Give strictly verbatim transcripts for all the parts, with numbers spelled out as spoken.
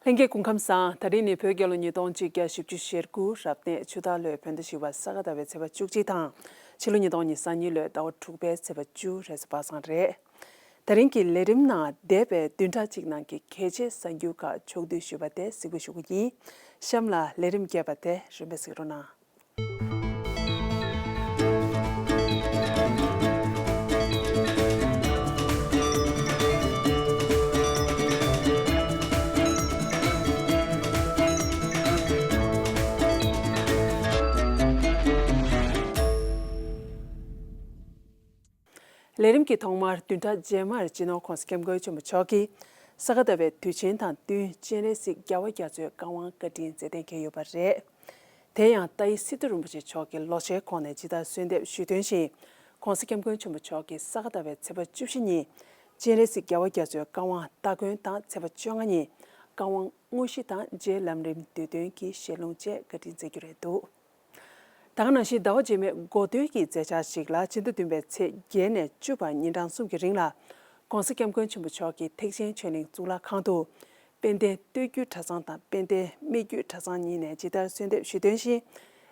ལྷན་རྒྱས་སྐུ་ཁམས་བཟང་། དེ་རིང་ནི་བོད་རྒྱལ་ལོ་ཉིས་སྟོང་གཅིག་བརྒྱ་བཞི་བཅུ་ཞེ་དགུ་རབ་གནས་ཆུ་སྟག་ལོའི་བོད་ཟླ་བཞི་པ་ས་ག་ཟླ་བའི་ཚེས་པ་བཅུ་གཅིག་དང་། ཕྱི་ལོ་ཉིས་སྟོང་ཉི་ཤུ་རྩ་གཉིས་ལོའི་ཟླ་བ་དྲུག་པའི་ཚེས་པ་བཅུ་རེས་གཟའ་པ་སངས་རེད། དེ་རིང་གི་ལས་རིམ་ནང་འདས་པའི་བདུན་ཕྲག་གཅིག་ནང་གི་གལ་ཆེའི་གསར་འགྱུར་ཁག་ཕྱོགས་བསྡུས་ཞུས་པ་དེ་གཟིགས་འབུལ་ཞུ་གི་ཡིན། གཤམ་ལ་ལས་རིམ་རྒྱས་པ་དེ་རིམ་པས་གཟིགས་རོགས་གནང་། ལས་རིམ་གྱི་ཐོག་མར་བདུན་ཕྲག་རྗེས་མར་སྤྱི་ནོར་༸གོང་ས་༸སྐྱབས་མགོན་ཆེན་པོ་མཆོག་གིས་ས་ག་ཟླ་བའི་དུས་ཆེན་དང་བསྟུན་སྤྱན་རས་གཟིགས་རྒྱལ་བ་རྒྱ་མཚོའི་བཀའ་དབང་བཀའ་དྲིན་སྩལ་གཏན་འཁེལ་ཡོད་པ་རེད། དེ་ཡང་ཏཱའི་སི་ཏུ་རིན་པོ་ཆེ་མཆོག་གི་ལོ་ཤས་གོང་ནས་ཇི་ལྟར་གསོལ་འདེབས་ཞུས་དོན་བཞིན། ༸གོང་ས་༸སྐྱབས་མགོན་ཆེན་པོ་མཆོག་གིས་ས་ག་ཟླ་བའི་ཚེས་པ་བཅུ་བཞི་ཉིན་སྤྱན་རས་གཟིགས་རྒྱལ་བ་རྒྱ་མཚོའི་བཀའ་དབང་སྟ་གོན་དང་། ཚེས་པ་བཅོ་ལྔ་ཉིན་བཀའ་དབང་དངོས་གཞི་དང་རྗེ་ལམ་རིམ་བསྡུས་དོན་གྱི་ཞལ་ལུང་བཅས་བཀའ་དྲིན་སྩལ་རྒྱུ་རེད་འདུག་ད་ག་ནང་བཞིན་ཟླ་བ་རྗེས་མའི་འགོ་སྟོད་ཀྱི་མཛད་འཆར་ཞིག་ལ། ཕྱི་ཟླ་བདུན་པའི་ཚེས་བརྒྱད་ནས་བཅུ་བར་ཉིན་གྲངས་གསུམ་གྱི་རིང་ལ། ༸གོང་ས་༸སྐྱབས་མགོན་ཆེན་པོ་མཆོག་གིས་ཐེག་ཆེན་ཆོས་གླིང་གཙུག་ལག་ཁང་དུ། དཔལ་ལྡན་སྟོད་བརྒྱུད་གྲྭ་ཚང་དང་དཔལ་ལྡན་སྨད་བརྒྱུད་གྲྭ་ཚང་གཉིས་ནས་ཇི་ལྟར་གསོལ་འདེབས་ཞུས་དོན་བཞིན།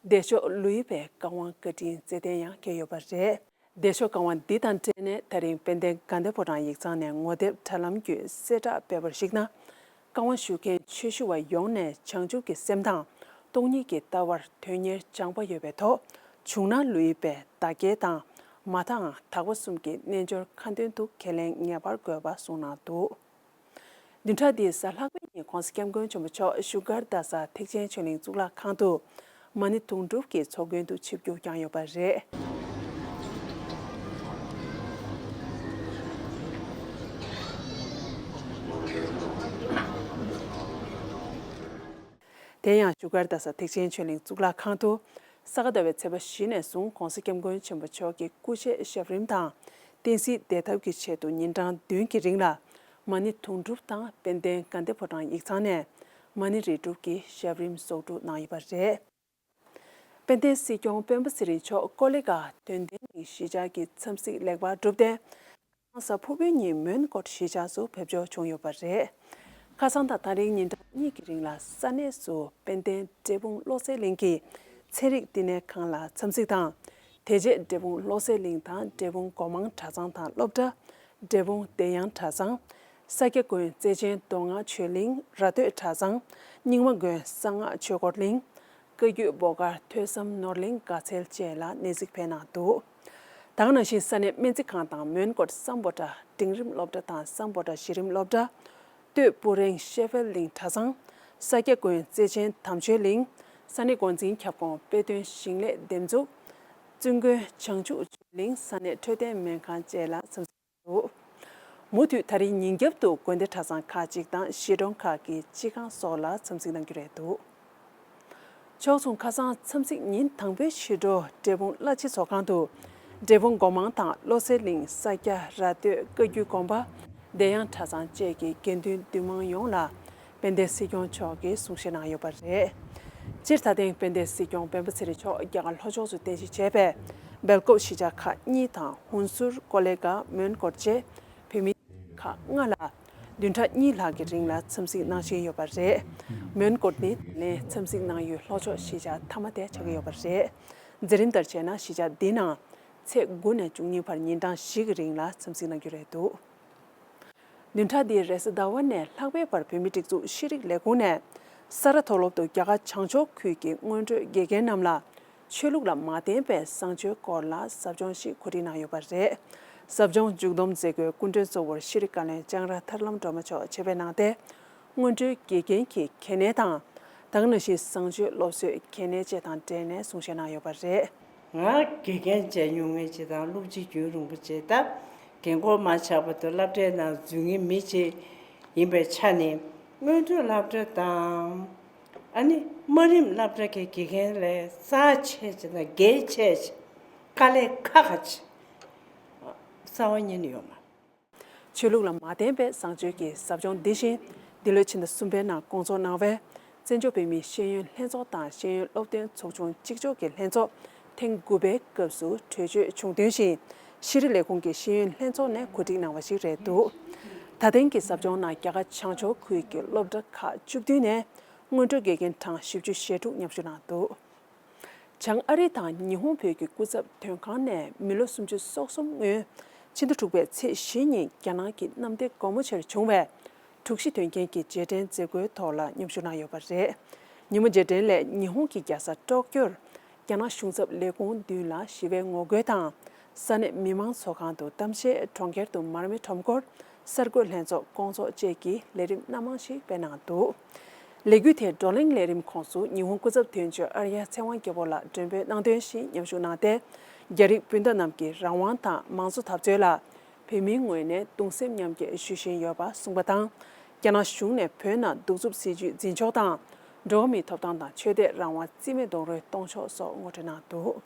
བདེ་མཆོག་ལོ་ཡི་པའི་བཀའ་དབང་བཀའ་དྲིན་སྩལ་གཏན་ཡང་འཁེལ་ཡོད་པ་རེད། བདེ་མཆོག་བཀའ་དབང་འདི་དང་འབྲེལ་ནས། ད་རིང་དཔལ་ལྡན་དགའ་ལྡན་ཕོ་བྲང་ཡིག་ཚང་ནས་ངོ་དེབ་དྲ་ལམ་བརྒྱུད་གསལ་བསྒྲགས་སྤེལ་བར་གཞིགས་ན། བཀའ་དབང་ཞུ་མཁན་ཆོས་ཞུ་བ་ཡོངས་ནས་བྱང་ཆུབ་ཀྱི་སེམས་དང་སྟོང་ཉིད་ཀྱི་ལྟ་བར་དོན་གཉེར་སྦྱངས་པ་ཡོད་པའི་ཐོག་བྱུང་ན་ལོ་ཡི་པའི་བདག་རྐྱེན་དང་། མ་མཐའ་དག་པ་གསུམ་གྱི་རྣལ་འབྱོར་ཁ་འདོན་དུ་ཁས་ལེན་ངེས་པར་དགོས་པ་གསུངས་གནང་འདུག་བདུན་ཕྲག་འདིའི་གཟའ་ལྷག་པའི་ཉིན་༸གོང་ས་༸སྐྱབས་མགོན་ཆེན་པོ་མཆོག་བཞུགས་སྒར་རྡ་ས་ཐེག་ཆེན་ཆོས་གླིང་གཙུག་ལག་ཁང་དུ་མ་ཎི་དུང་སྒྲུབ་ཀྱི་ཚོགས་མགོན་དུ་ཆིབས་བསྒྱུར་བསྐྱངས་ཡོད་པ་རེད། དེ་ཡང་བཞུགས་སྒར་རྡ་ས་ཐེག་ཆེན་ཆོས་གླིང་གཙུག་ལག་ཁང་དུ། ས་ག་ཟླ་བའི་ཚེས་པ་བཞི་ནས་བཟུང་༸གོང་ས་༸སྐྱབས་མགོན་ཆེན་པོ་མཆོག་གི་སྐུ་ཕྱྭའི་ཞབས་རིམ་དང་། བསྟན་སྲིད་བདེ་ཐབས་ཀྱི་ཆེད་དུ་ཉིན་གྲངས་བདུན་གྱི་རིང་ལ། མ་ཎི་དུང་སྒྲུབ་དང་། དཔལ་ལྡན་དགའ་ལྡན་ཕོ་བྲང་ཡིག་ཚང་ནས་མ་ཎི་རིལ་སྒྲུབ་ཀྱི་ཞབས་རིམ་གསོག་སྒྲུབ་གནང་ཡོད་པ་རེད། དཔལ་ལྡན་སྲིད་སྐྱོང་སྤེན་པ་ཚེ་རིང་མཆོག་ཀོ་ལི་གྷལ་དོན་ལྡན་གླིང་གཞིས་ཆགས་ཀྱི་འཚམས་གཟིགས་ལེགས་པར་གྲུབ་སྟེ། ཁ་སང་གཟའ་ཕུར་བུའི་ཉིན་མོན་གྷོ་གཞིས་ཆགས་སུ་ཕེབས་འབྱོར་བྱུང་ཡོད་པ་རེད། ཁ་སང་དང་ད་རིང་ཉིན་གྲངས་གཉིས་ཀྱི་རིང་ལ་ས་གནས་སུ་དཔལ་ལྡན་འབྲས་སྤུངས་བློ་གསལ་གླིང་གི་ཚན་རིག་བསྟི་གནས་ཁང་ལ་འཚམས་གཟིགས་དང་། དེ་རྗེས་འབྲས་སྤུངས་བློ་གསལ་གླིང་དང་འབྲས་སྤུངས་སྒོ་མང་གྲྭ་ཚང་དང་སློབ་གྲྭ། འབྲས་སྤུངས་བདེ་དབྱངས་གྲྭ་ཚང་། ས་སྐྱ་དགོན་རྩེ་ཆེན་མདོ་སྔགས་ཆོས་གླིང་། ར་སྟོད་གྲྭ་ཚང་། རྙིང་མ་དགོན་གསང་སྔགས་ཆོས་འཁོར་གླིང་། བཀའ་བརྒྱུད་བྷོ་ཁར་ཐོས་བསམ་ནོར་གླིང་དགའ་ཚལ་བཅས་ལ་གནས་གཟིགས་ཕེབས་གནང་འདུག་ད་ག་ནང་བཞིན་ས་གནས་སྨན་རྩིས་ཁང་དང་མོན་གྷོ་སམ་བྷོ་ཊ་འབྲིང་རིམ་སློབ་གྲྭ་དང་སམ་བྷོ་ཊ་གཞི་རིམ་སློབ་གྲྭ། སྟོད་སྤུ་རེང་ཤེ་ཧྥེལ་གླིང་གྲྭ་ཚང་། ས་སྐྱ་དགོན་རྩེ་ཆེན་དམ་ཆོས་གླིང་། ས་གནས་འགོ་འཛིན་ཁྱབ་ཁོངས་དཔེ་སྟོན་ཞིང་ལས་འདེབས་འཛུགས། བཙུན་དགོན་བྱང་ཆུབ་ཆོས་གླིང་ས་གནས་འཕྲོད་བསྟེན་སྨན་ཁང་བཅས་ལ་འཚམས་གཟིགས་འདུག་མུ་མཐུད་ད་རིང་ཉིན་རྒྱབ་ཏུ་དགོན་སྡེ་གྲྭ་ཚང་ཁག་ཅིག་དང་གཞིས་གྲོང་ཁག་གི་སྤྱི་ཁང་སོགས་ལ་འཚམས་གཟིགས་གནང་རྒྱུ་རེད་འདུག་ཕྱོགས་མཚུངས་ཁ་སང་འཚམས་གཟིགས་ཉིན་དང་པོའི་ཕྱི་དྲོ་འབྲས་སྤུངས་བླ་སྤྱི་ཚོགས་ཁང་དུ། འབྲས་སྤུངས་སྒོ་མང་དང་བློ་གསལ་གླིང་། ས་སྐྱ། ར་སྟོད། བཀའ་བརྒྱུད་དགོན་པ། བདེ་དབྱངས་གྲྭ་ཚང་བཅས་ཀྱི་དགེ་འདུན་འདུས་མང་ཡོངས་ལ། དཔལ་ལྡན་སྲིད་སྐྱོང་མཆོག་གིས་གསུང་བཤད་གནང་ཡོད་པ་རེད། སྤྱིར་ད་ཐེངས་དཔལ་ལྡན་སྲིད་སྐྱོང་སྤེན་པ་ཚེ་རིང་མཆོག་རྒྱ་གར་ལྷོ་ཕྱོགས་སུ་རྟེན་གཞི་བྱས་པའི་སྦེལ་ཀོབ་གཞིས་ཆགས་ཁག་གཉིས་དང་ཧུན་སུར། ཀོ་ལེ་གྷལ། མོན་གྷོ་བཅས་བོད་མི་ཁག་ལྔ་ལ་བདུན་ཕྲག་གཉིས་ལྷག་གི་རིང་ལ་འཚམས་གཟིགས་གནང་བཞིན་ཡོད་པ་རེད། མོན་གྷོ་ནི་ད་ལན་འཚམས་གཟིགས་གནང་ཡུལ་ལྷོ་ཕྱོགས་གཞིས་ཆགས་མཐའ་མ་དེ་ཆགས་ཀྱི་ཡོད་པ་རེད། མཛད་རིམ་ལྟར་བྱས་ན་གཞིས་ཆགས་འདི་ནང་ཚེས་དགུ་ནས་བཅུ་གཉིས་བར་ཉིན་གྲངས་བཞི་གི་རིང་ལ་འཚམས་གཟིགས་གནང་རྒྱུ་རེད་འདུག་བདུན་ཕྲག་འདིའི་རེས་གཟའ་ཟླ་བ་ནས་ལྷག་པའི་བར་བོད་མིའི་སྒྲིག་འཛུགས་ཤེས་རིག་ལས་ཁུངས་ནས་ས་རཱ་མཐོ་སློབ་ཏུ་རྒྱ་གར་བྱང་ཕྱོགས་ཁུལ་གྱི་སྔོན་འགྲོའི་དགེ་རྒན་རྣམས་ལ་ཆོས་ལུགས་ལ་མ་བརྟེན་པའི་བཟང་སྤྱོད་སྐོར་ལ་ཟབ་སྦྱོང་ཞིག་གོ་སྒྲིག་གནང་ཡོད་པ་རེད། ཟབ་སྦྱོང་མཇུག་བསྡོམས་མཛད་སྒོའི་སྐུ་མགྲོན་གཙོ་བོར་ཤེས་རིག་བཀའ་བློན་ལྕང་ར་ཐར་ལམ་སྒྲོལ་མ་མཆོག་ཆེད་ཕེབས་གནང་སྟེ། སྔོན་འགྲོའི་དགེ་རྒན་གྱི་གལ་གནད་དང་། ད་ག་ནང་བཞིན་བཟང་སྤྱོད་སློབ་གསོའི་གལ་གནད་བཅས་དང་འབྲེལ་ནས་གསུང་བཤད་གནང་ཡོད་པ་རེད། ང་དགེ་རྒན་བྱས་མྱོང་མཁན་ཅིག་དང་སློབ་སྤྱི་རྒྱུན་རིང་པོ་ཅིག་ད་རྒན་འཁོགས་མ་ཆགས་བར་དུ་སློབ་གྲྭའི་ནང་འཛུལ་མཁན་མི་ཅིག་ཡིན་པའི་ཆ་ནས། སྔོན་འགྲོའི་སློབ་གྲྭ་དང་། ཨ་ནི་དམའ་རིམ་སློབ་གྲྭ་གི་དགེ་རྒན་ལས་རྩ་ཆེ་ཆེ་དང་གལ་ཆེ་ཆེ། དཀའ་ལས་ཁག་ཁག་ཆེ། རྩ་བ་ཉིད་ནས་ཡོད་མ། ཆོས་ལུགས་ལ་མ་བརྟེན་པའི་བཟང་སྤྱོད་ཀྱི་ཟབ་སྦྱོང་འདི་བཞིན། འདི་ལོའི་ཕྱི་ཟླ་གསུམ་པའི་ནང་སྐོང་ཚོགས་གནང་བའི་བཙན་བྱོལ་བོད་མིའི་ཤེས་ཡོན་ལྷན་ཚོགས་དང་ཤེས་ཡོན་སློབ་སྟོན་ཚོགས་ཆུང་གཅིག་ལྕོགས་ཀྱི་ལྷན་ཚོགས་ཐེངས་དགུ་པའི་སྐབས་སུ་གྲོས་ཆོད་བྱུང་དོན་བཞིན། ཤེས་རིག་ལས་ཁུངས་ཀྱི་ཤེས་ཡོན་ལྷན་ཚོགས་ནས་གོ་སྒྲིག་གནང་བ་ཞིག་རེད་འདུག་ད་ཐེངས་ཀྱི་ཟབ་སྦྱོང་ནང་རྒྱ་གར་བྱང་ཕྱོགས་ཁུལ་གྱི་སློབ་གྲྭ་ཁག་བཅུ་བདུན་ནས་སྔོན་འགྲོ་དགེ་རྒན་གྲངས་བཞི་བཅུ་ཞེ་དྲུག་མཉམ་ཞུགས་གནང་འདུག། བྱང་ཨ་རི་དང་ཉི་ཧོང་བོད་ཀྱི་སྐུ་ཚབ་དོན་ཁང་ནས་མི་ལོ་སུམ་ཅུ་སོ་གསུམ་སྔོན་ཕྱི་ཟླ་དྲུག་པའི་ཚེས་བཞི་ཉིན་རྒྱ་ནག་གི་གནམ་བདེ་སྒོ་མོ་ཆེར་བྱུང་བའི་དྲུག་བཞི་དོན་རྐྱེན་གྱི་རྗེས་དྲན་མཛད་སྒོའི་ཐོག་ལ་མཉམ་ཞུགས་གནང་ཡོད་པ་རེད། ཉིན་མོ་རྗེས་དྲན་སླད་ཉི་ཧོང་གི་རྒྱལ་ས་ཀྲོག་ཀྱོར་རྒྱ་ནག་གཞུང་ཚབ་ལས་ཁུངས་མདུན་ལ་ཞི་བའི་ངོ་རྒོལ་དང་། ས་གནས་མི་མང་ཚོགས་ཁང་དུ་གཏམ་བཤད། གྲོང་ཁྱེར་དུ་མར་མེ་ཁྲོམ་སྐོར། གསར་འགོད་ལྷན་ཚོགས་སྐོང་ཚོགས་བཅས་ཀྱི་ལས་རིམ་སྣ་མང་ཞིག་སྤེལ་གནང་འདུག། ལས་འགུལ་དེའི་བགྲོ་གླེང་ལས་རིམ་ཁོངས་སུ་ཉི་ཧོང་སྐུ་ཚབ་དོན་གཅོད་ཨར་ཡ་ཚེ་དབང་རྒྱལ་པོ་ལགས་མགྲོན་དཔོན་གནང་དོན་བཞིན་མཉམ་ཞུགས་གནང་སྟེ། རྒྱ་རིགས་སྤུན་ཟླ་རྣམས་ཀྱི་རང་དབང་དང་མང་གཙོ་འཐབ་རྩོད་ལ་བོད་མིའི་ངོས་ནས་གདུང་སེམས་མཉམ་སྐྱེད་ཞུ་བཞིན་ཡོད་པ་གསུངས་པ་དང་། རྒྱ་ནག་གཞུང་ནས་བོད་ནང་གདུག་རྩུབ་སྲིད་བྱུས་འཛིན་ཕྱོགས་དང་། འགྲོ་བ་མིའི་ཐོབ་ཐང་དང་ཆོས་དད་རང་དབང་རྩིས་མེད་རྡོག་རོལ་གཏོང་ཕྱོགས་སོགས་ངོ་སྤྲོད་གནང་འདུག།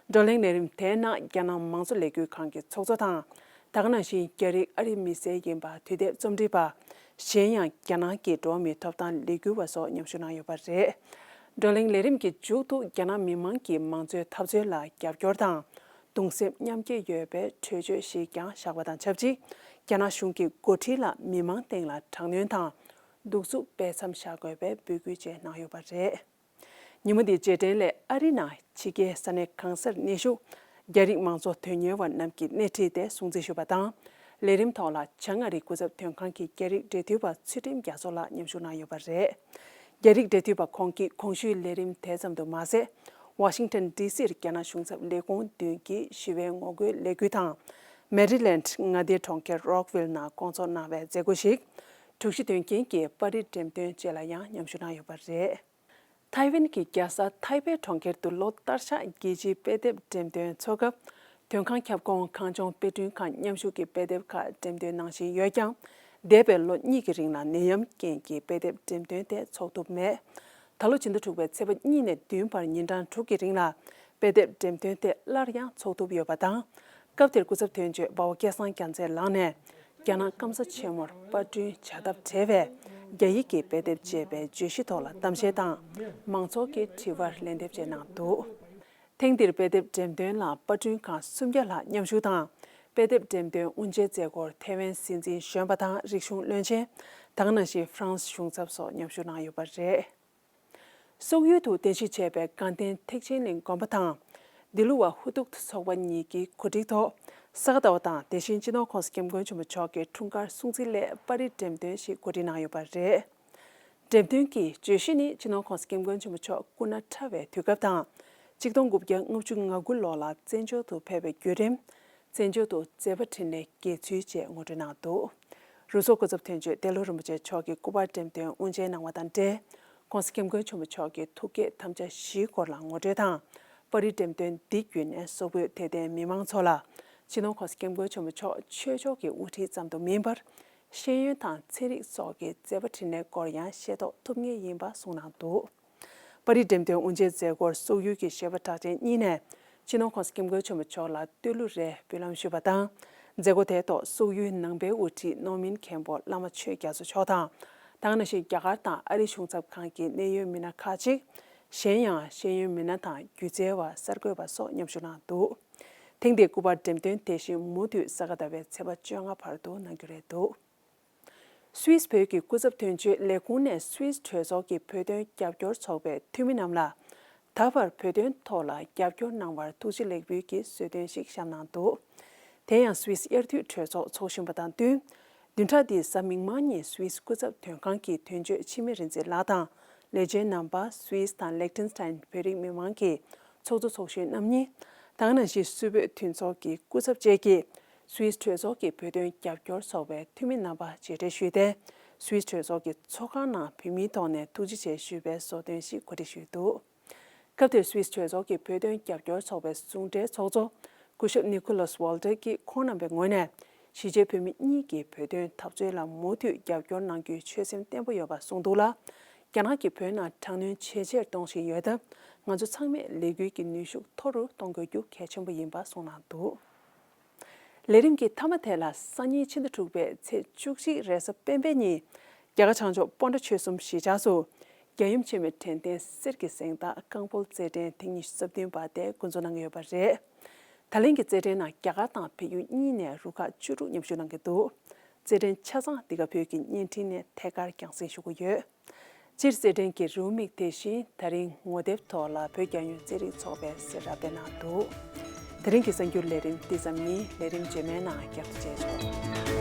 བགྲོ་གླེང་ལས་རིམ་དེའི་ནང་རྒྱ་ནག་མང་གཙོ་ལས་འགུལ་ཁང་གི་ཚོགས་གཙོ་དང་། ད་ག་ནང་བཞིན་རྒྱ་རིགས་ཨ་རིའི་མི་སེར་ཡིན་པ་དུས་དེབ་རྩོམ་སྒྲིག་པ། གཞན་ཡང་རྒྱ་ནག་གི་འགྲོ་བ་མིའི་ཐོབ་ཐང་ལས་འགུལ་བ་སོགས་མཉམ་ཞུགས་གནང་ཡོད་པ་རེད། བགྲོ་གླེང་ལས་རིམ་གྱི་མཇུག་ཏུ་རྒྱ་ནག་མི་མང་གིས་མང་གཙོའི་འཐབ་རྩོད་ལ་རྒྱབ་སྐྱོར་དང་། གདུང་སེམས་མཉམ་སྐྱེད་ཡོད་པའི་གྲོས་ཆོད་ཞིག་ཀྱང་བཞག་པ་དང་ཆབས་ཅིག། རྒྱ་ནག་གཞུང་གི་འགོ་ཁྲིད་ལ་མི་མང་སྟེང་ལ་དྲག་གནོན་དང་། གདུག་རྩུབ་སྤེལ་མཚམས་བཞག་དགོས་པའི་འབོད་སྐུལ་བཅས་གནང་ཡོད་པ་རེད། ཉིན་མོ་འདིའི་རྗེས་དྲན་སླད་ཨ་རི་ནང་ཕྱི་རྒྱལ་ས་གནས་གང་སར་གནས་བཞུགས་རྒྱ་རིགས་མང་གཙོ་དོན་གཉེར་བ་རྣམས་ཀྱིས་སྣེ་ཁྲིད་དེ་སྲུང་བརྩི་ཞུས་པ་དང་། ལས་རིམ་ཐོག་ལ་བྱང་ཨ་རིའི་སྐུ་ཚབ་དོན་ཁང་གི་རྒྱ་རིགས་འབྲེལ་མཐུད་པ་ཚུལ་ཁྲིམས་རྒྱ་མཚོ་ལགས་མཉམ་ཞུགས་གནང་ཡོད་པ་རེད། རྒྱ་རིགས་འབྲེལ་མཐུད་པ་ཁོང་གིས་གོང་ཞུས་ལས་རིམ་དེ་ཙམ་དུ་མ་ཟད། ཝ་ཤིང་ཊོན་ཌི་སིར་རྒྱ་ནག་གཞུང་ཚབ་ལས་ཁུངས་མདུན་གྱི་ཞི་བའི་ངོ་རྒོལ་ལས་འགུལ་དང་། མེ་རི་ལེནཌ་མངའ་སྡེའི་གྲོང་ཁྱེར་རོག་ཝིལ་ནང་སྐོང་ཚོགས་གནང་བའི་མཛད་སྒོ་ཞིག། དྲུག་བཞི་དོན་རྐྱེན་གྱི་པར་རིས་འགྲེམས་སྟོན་བཅས་ལ་ཡང་མཉམ་ཞུགས་གནང་ཡོད་པ་རེད། ཐའེ་ཝན་གྱི་རྒྱལ་ས་ཐའེ་པེ་གྲོང་ཁྱེར་དུ་ལོ་ལྟར་ཆགས་རྒྱལ་སྤྱིའི་དཔེ་དེབ་འགྲེམས་སྟོན་འཚོགས་སྐབས། དོན་ཁང་ཁྱབ་ཁོངས་གངས་ལྗོངས་དཔེ་སྐྲུན་ཁང་མཉམ་ཞུགས་ཀྱིས་དཔེ་དེབ་ཁག་འགྲེམས་སྟོན་གནང་བཞིན་ཡོད་ཀྱང་། འདས་པའི་ལོ་གཉིས་ཀྱི་རིང་ལ་ནད་ཡམས་རྐྱེན་གྱིས་དཔེ་དེབ་འགྲེམས་སྟོན་དེ་འཚོགས་ཐུབ་མེད། ད་ལོ་ཕྱི་ཟླ་དྲུག་པའི་ཚེས་པ་གཉིས་ནས་བདུན་བར་ཉིན་གྲངས་དྲུག་གི་རིང་ལ་དཔེ་དེབ་འགྲེམས་སྟོན་དེ་སླར་ཡང་འཚོགས་ཐུབ་ཡོད་པ་དང་། སྐབས་དེར་སྐུ་ཚབ་དོན་གཅོད་འབའ་བ་སྐལ་བཟང་རྒྱལ་མཚན་ལགས་ནས། རྒྱ་ནག་སྐམ་ས་ཆེན་མོར་པར་སྐྲུན་བྱ་ཐབས་བྲལ་བའི་རྒྱ་ཡིག་གི་དཔེ་དེབ་ཅེས་པའི་བརྗོད་གཞི་ཐོག་ལ་གཏམ་བཤད་དང་། མང་ཚོགས་ཀྱི་དྲི་བར་ལན་འདེབས་བཅས་གནང་འདུག། ཐེངས་འདིར་དཔེ་དེབ་འགྲེམས་སྟོན་ལ་པར་སྐྲུན་ཁང་སུམ་བརྒྱ་ལྷག་མཉམ་ཞུགས་དང་། དཔེ་དེབ་འགྲེམས་སྟོན་དབུ་འབྱེད་མཛད་སྒོར་ཐའེ་ཝན་སྲིད་འཛིན་གཞོན་པ་དང་རིག་གཞུང་བློན་ཆེན། ད་ག་ནང་བཞིན་ཧྥ་རན་སི་གཞུང་ཚབ་སོགས་མཉམ་ཞུགས་གནང་ཡོད་པ་རེད། སོག་ཡུལ་དུ་རྟེན་གཞི་བྱས་པའི་དགའ་ལྡན་ཐེག་ཆེན་གླིང་དགོན་པ་དང་། འདི་ལུ་བ་ཧུ་ཏུག་ཏུ་ཚོགས་པ་གཉིས་ཀྱིས་གོ་སྒྲིག་ཐོག་ས་ག་ཟླ་བ་དང་། དེ་བཞིན་སྤྱི་ནོར་༸གོང་ས་༸སྐྱབས་མགོན་ཆེན་པོ་མཆོག་གི་འཁྲུངས་སྐར་སྲུང་བརྩི་སླད་པར་རིས་འགྲེམས་སྟོན་ཞིག་གོ་སྒྲིག་གནང་ཡོད་པ་རེད། འགྲེམས་སྟོན་གྱི་བརྗོད་གཞི་ནི་སྤྱི་ནོར་༸གོང་ས་༸སྐྱབས་མགོན་ཆེན་པོ་མཆོག་སྐུ་ན་ཕྲ་བའི་དུས་སྐབས་དང་། ཆིག་སྟོང་དགུ་བརྒྱ་ལྔ་བཅུ་ང་དགུ་ལོ་ལ་བཙན་བྱོལ་དུ་ཕེབས་པའི་བརྒྱུད་རིམ། བཙན་བྱོལ་དུ་མཛད་པ་འཕྲིན་ལས་དགེ་ཚུལ་བཅས་ངོ་སྤྲོད་གནང་འདུག། རུ་ཚོགས་སྐུ་ཚབ་དོན་གཅོད་ཏེ་ལོ་རིན་པོ་ཆེ་མཆོག་གིས་སྐུ་པར་འགྲེམས་སྟོན་དབུ་འབྱེད་གནང་བ་དང་འབྲེལ། ༸གོང་ས་༸སྐྱབས་མགོན་ཆེན་པོ་མཆོག་གི་ཐུགས་བསྐྱེད་དམ་བཅའ་བཞིའི་སྐོར་ལ་ངོ་སྤྲོད་དང་། པར་རིས་འགྲེམས་སྟོན་འདི་བརྒྱུད་ནས་སོག་པོའི་དད་ལྡན་མི་མང་ཚོ་ལ། སྤྱི་ནོར་༸གོང་ས་༸སྐྱབས་མགོན་ཆེན་པོ་མཆོག་ཆོས་ཕྱོགས་ཀྱི་དབུ་ཁྲིད་ཙམ་དུ་མིན་པར། ཤེས་ཡོན་དང་ཚན་རིག་སོགས་ཀྱི་མཛད་པ་འཕྲིན་ལས་སྐོར་ཡང་ཤེས་རྟོགས་ཐུབ་ངེས་ཡིན་པ་གསུངས་གནང་འདུག། པར་རིས་འགྲེམས་སྟོན་དབུ་འབྱེད་མཛད་སྒོར་སོག་ཡུལ་གྱི་གཞས་པ་གྲགས་ཅན་གཉིས་ནས་སྤྱི་ནོར་༸གོང་ས་༸སྐྱབས་མགོན་ཆེན་པོ་མཆོག་ལ་བསྟོད་གླུ་རེ་འབུལ་ལམ་ཞུས་པ་དང་། མཛད་སྒོ་དེའི་ཐོག་སོག་ཡུལ་ནང་པའི་དབུ་ཁྲིད་ནོར་སྨིན་མཁན་པོ་བླ་མ་ཆོས་རྒྱ་མཚོ་མཆོག་དང་། ད་ག་ནང་བཞིན་རྒྱ་གར་དང་ཨ་རི་གཞུང་ཚབ་ཁང་གི་གནད་ཡོད་མི་སྣ་ཁག་ཅིག། གཞན་ཡང་ཤེས་ཡོན་མི་སྣ་དང་སྒྱུ་རྩལ་བ་གསར་འགོད་པ་སོགས་མཉམ་ཞུགས་གནང་འདུག། ཐེངས་འདིའི་སྐུ་པར་འགྲེམས་སྟོན་དེ་བཞིན་མུ་མཐུད་ས་ག་ཟླ་བའི་ཚེས་པ་བཅོ་ལྔ་བར་དུ་གནང་རྒྱུ་རེད་འདུག། སུད་སི་བོད་ཀྱི་སྐུ་ཚབ་དོན་གཅོད་ལས་ཁུངས་ནས་སུད་སི་གྲོས་ཚོགས་ཀྱི་བོད་དོན་རྒྱབ་སྐྱོར་ཚོགས་པའི་འཐུས་མི་རྣམས་ལ། ད་བར་བོད་དོན་ཐོག་ལ་རྒྱབ་སྐྱོར་གནང་བར་ཐུགས་རྗེ་ལེགས་འབུལ་གྱི་གསོལ་སྟོན་ཞིག་བཤམས་གནང་འདུག། དེ་ཡང་སུད་སི་དབྱར་དུས་གྲོས་ཚོགས་འཚོགས་བཞིན་པ་དང་བསྟུན། བདུན་ཕྲག་འདིའི་གཟའ་མིག་དམར་ཉིན་སུད་སི་སྐུ་ཚབ་དོན་ཁང་གི་དོན་གཅོད་འཆི་མེད་རིག་འཛིན་ལགས་དང་། ལས་བྱེད་རྣམ་པ། སུད་སི་དང་ལེག་ཏེན་སི་ཏན་བོད་རིགས་མི་མང་གི་ཚོགས་གཙོ་ཚོགས་གཞོན་རྣམ་གཉིས། ད་ག་ནང་བཞིན་སུད་བོད་མཐུན་ཚོགས་ཀྱི་སྐུ་ཚབ་བཅས་ཀྱིས། སུད་སི་གྲོས་ཚོགས་ཀྱི་བོད་དོན་རྒྱབ་སྐྱོར་ཚོགས་པའི་འཐུས་མི་རྣམ་པ་མཇལ་འཕྲད་ཞུས་ཏེ། སུད་སི་གྲོས་ཚོགས་ཀྱི་ཚོགས་ཁང་ནང་བོད་མིའི་ཐོག་ནས་ཐུགས་རྗེ་ཆེ་ཞུས་པའི་གསོལ་སྟོན་ཞིག་གོ་སྒྲིག་ཞུས་འདུག། སྐབས་དེར་སུད་སི་གྲོས་ཚོགས་ཀྱི་བོད་དོན་རྒྱབ་སྐྱོར་ཚོགས་པའི་ཟུང་འབྲེལ་ཚོགས་གཙོ་སྐུ་ཞབས་ནི་ཁོ་ལོས་ཝོལ་ཏེར་གྱིས་ཁོང་རྣམ་པའི་ངོས་ནས། གཞིས་བྱེས་བོད་མི་གཉིས་ཀྱི་བོད་དོན་འཐབ་རྩོད་ལ་མུ་མཐུད་རྒྱབ་སྐྱོར་གནང་རྒྱུའི་ཆོད་སེམས་བརྟན་པོ་ཡོད་པ་གསུངས་འདུག་ལ། རྒྱ་ནག་གིས་བོད་ནང་དྲག་གནོན་ཇེ་ཆེར་གཏོང་བཞིན་ཡོད་སྟབས། ང་ཚོ་ཚང་མས་ལས་འགུལ་གྱི་ནུས་ཤུགས་མཐོ་རུ་གཏོང་དགོས་རྒྱུ་གལ་ཆེན་པོ་ཡིན་པ་གསུངས་གནང་འདུག། ལས་རིམ་གྱི་མཐའ་མ་དེ་ལ་སང་ཉིན་ཕྱི་ཟླ་དྲུག་པའི་ཚེས་བཅུ་གཅིག་རེས་གཟའ་སྤེན་པའི་ཉིན། རྒྱ་གར་བྱང་ཕྱོགས་སྤོན་ཊ་ཆོལ་གསུམ་གཞིས་ཆགས་སུ། རྒྱལ་ཡུམ་ཆེན་མོའི་དྲན་རྟེན་གསེར་གྱི་གཟེངས་རྟགས་རྐང་སྤོལ་རྩེད་འགྲན་ཐེངས་ཉི་ཤུ་རྩ་བདུན་པ་དེ་འགོ་འཛུགས་གནང་གི་ཡོད་པ་རེད། ད་ལན་གྱི་རྩེད་འགྲན་ནང་རྒྱ་གར་དང་བལ་ཡུལ་གཉིས་ནས་རུ་ཁག་བཅུ་དྲུག་མཉམ་ཞུགས་གནང་གི་འདུག། རྩེད་འགྲན་ཆ་ཚང་འདི་ག་བོད་ཀྱི་བརྙན་འཕྲིན་ནས་ཐད་ཀར་རྒྱང་སྲིང་ཞུ་གི་ཡོད། སྤྱིར་རྩེད་འགྲན་གྱི་རེའུ་མིག་དེ་བཞིན་ད་རིང་ངོ་དེབ་ཐོག་ལ་བོད་རྒྱལ་ཡོངས་རྩེད་རིགས་ཚོགས་པས་གསལ་བསྒྲགས་སྤེལ་གནང་འདུག་དེ་རིང་གི་གསར་འགྱུར་ལས་རིམ་འདི་ཙམ་ཡིན། ལས་རིམ་རྗེས་མའི་ནང་བསྐྱར་དུ་མཇལ་ཆོག